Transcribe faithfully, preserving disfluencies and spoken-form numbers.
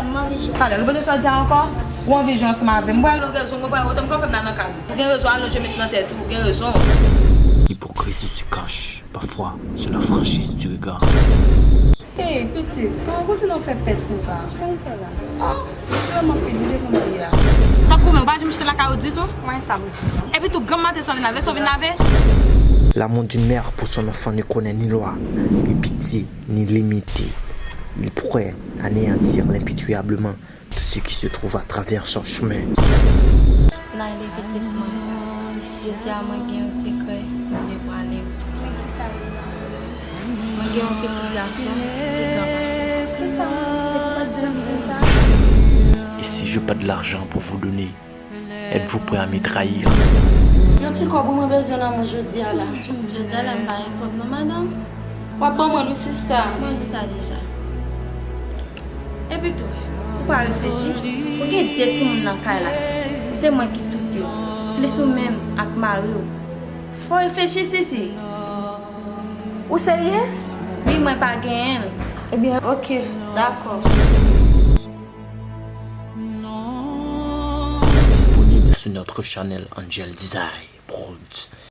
Talè, repete sa w di a ankò. Ou anvi jwe ansanm avè m. Mwen pral gen rezon, mwen pral otan m ka fè m nan nan kay. Ou gen rezon, alonje met nan tèt ou, ou gen rezon. L'hypocrisie se cache parfois sous la franchise du regard. Hey, pitit, kòman kouzin nan fè pès konsa? Sa l fè la? Oh, jwe m anpil, wi, devan m ye a. Tankou men, ou pa janm chita lakay ou ditou? Mwen sa m di. Epi tou, granm maten sa w vin lave, sa w vin lave? L'amour d'une mère pour son enfant ne connaît ni loi, ni pitié, ni limite. Il pourrait anéantir impitoyablement tout ce qui se trouve à travers son chemin. Naïle pitit mwen, jodi a mwen gen yon sekrè mwen vle pale w. Mwen gen yon pitit gason ki gran pase mwen. Et si je pas de l'argent pour vous donner, êtes-vous prêt à me trahir? Yon ti kòb wi mwen bezwen nan men w jodi a la. Jodi a la m pa gen kòb non madanm. W ap ban mwen l wi sista. Mwen di w sa deja. Epi tou, ou pa reflechi, ou gen de timoun nan kay la. Se mwen ki tout yo. Plis ou menm ak mari w. Fò w reflechi, Sisi. Ou serye? Wi, mwen pa genyen l. Ebyen, oke, dakò. Disponible sur notre channel Angel Design Prodz.